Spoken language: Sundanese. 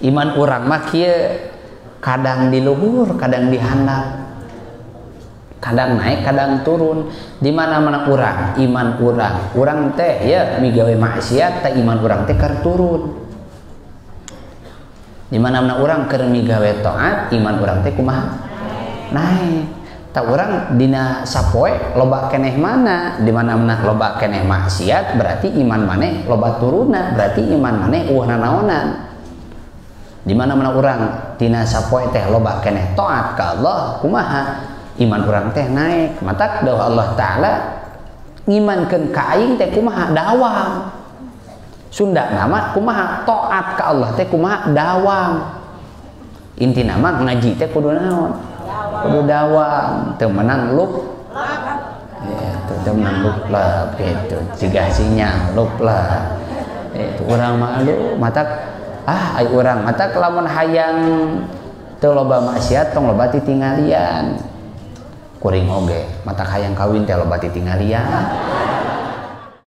Iman urang mah kieu, kadang di luhur, kadang di handap. Kadang naik, kadang turun. Di mana-mana urang, iman urang. Urang teh ya migawe maksiat teh iman urang teh keur turun. Di mana-mana urang keur migawe taat, iman urang teh kumaha? Naik. Tah urang dina sapoe loba keneh mana? Di mana-mana loba keneh maksiat berarti iman maneh loba turunna, berarti iman maneh eueuh nanaonan. Di mana-mana urang dina sapoe teh loba keneh taat ka Allah, kumaha? Iman urang teh naik. Matak dawuh Allah Ta'ala ngimankeun ka aing teh kumaha? Dawam. Sunda nama kumaha? Taat ka Allah teh kumaha? Dawam. Intina mah ngaji teh kudu naon? Kudu dawam. Teu meunang lup. Itu teu meunang luplep gitu. Cigah sinyal luplep. Itu urang mah aduh matak ah ai urang matak lamun hayang teu loba maksiat tong loba titingalian. Kuring oge matak hayang kawin teh loba titingalian.